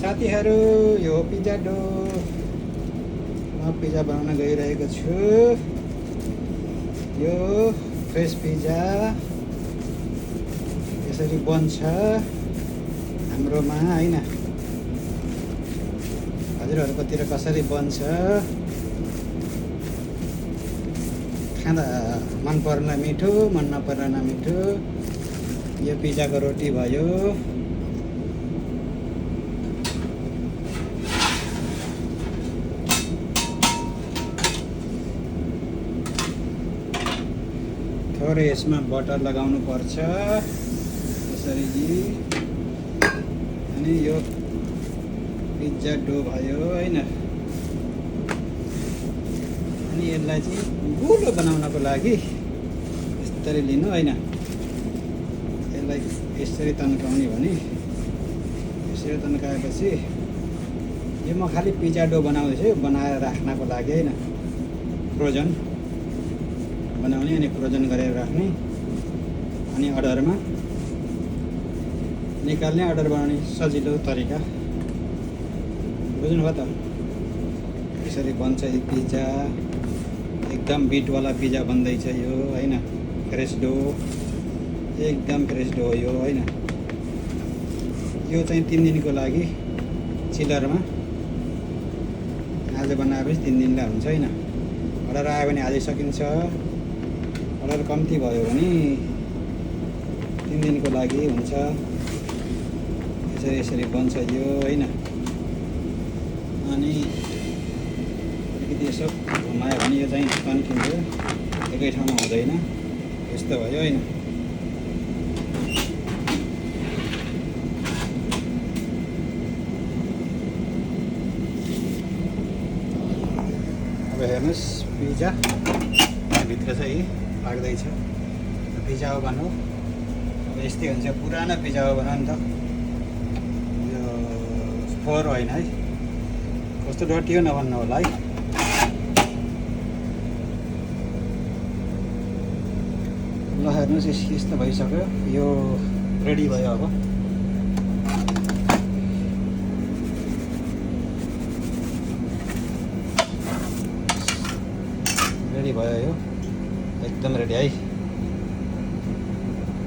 साथीहरू यो पिज्जा डो म पिज्जा बनाउन गइरहेको छु। यो फ्रेस पिज्जा यसरी बन्छ हाम्रोमा हैन। हजुरहरूकोतिर कसरी बन्छ खाँदा मन पर्न मिठो मन नपर्न नमिठो। यो पिज्जाको रोटी भयो। थोरै यसमा बटर लगाउनु पर्छ यसरी। अनि यो पिज्जा डो भयो हैन। अनि यसलाई चाहिँ गोलो बनाउनको लागि यसरी लिनु हैन। यसलाई यसरी तन्काउने भने यसरी तन्काएपछि यो म खालि पिज्जा डो बनाउँदैछु बनाएर राख्नको लागि हैन। फ्रोजन बनाउने अनि फ्रोजन गरेर राख्ने अनि अर्डरमा निकाल्ने अर्डर बनाउने सजिलो तरिका बुझ्नुभयो त। यसरी बन्छ यो पिज्जा। एकदम बिटवाला पिज्जा बन्दैछ यो हैन। फ्रेस डो एकदम फ्रेस डो यो हैन। यो चाहिँ 3 दिनको लागि चिलरमा आज बनाएपछि 3 दिनलाई हुन्छ हैन। अर्डर आयो भने आजै सकिन्छ। अर्डर कम्ती भयो भने 3 दिनको लागि हुन्छ। यसरी यसरी बन्छ यो हैन। अनि अलिकति यसो घुमायो भने यो चाहिँ तन्किन्छ एकै ठाउँमा हुँदैन। यस्तो भयो हैन। अब हेर्नुहोस् पिज्जा भित्र चाहिँ लाग्दैछ। पिज्जा हो भन्नु अब यस्तै हुन्छ। पुरानो पिज्जा हो भन नि त। यो फोहोर होइन है। कस्तो डटी हो नभन्नु होला है। ल हेर्नुहोस् यस्तो भइसक्यो। यो रेडी भयो। अब रेडी भयो यो एकदम रेडी है।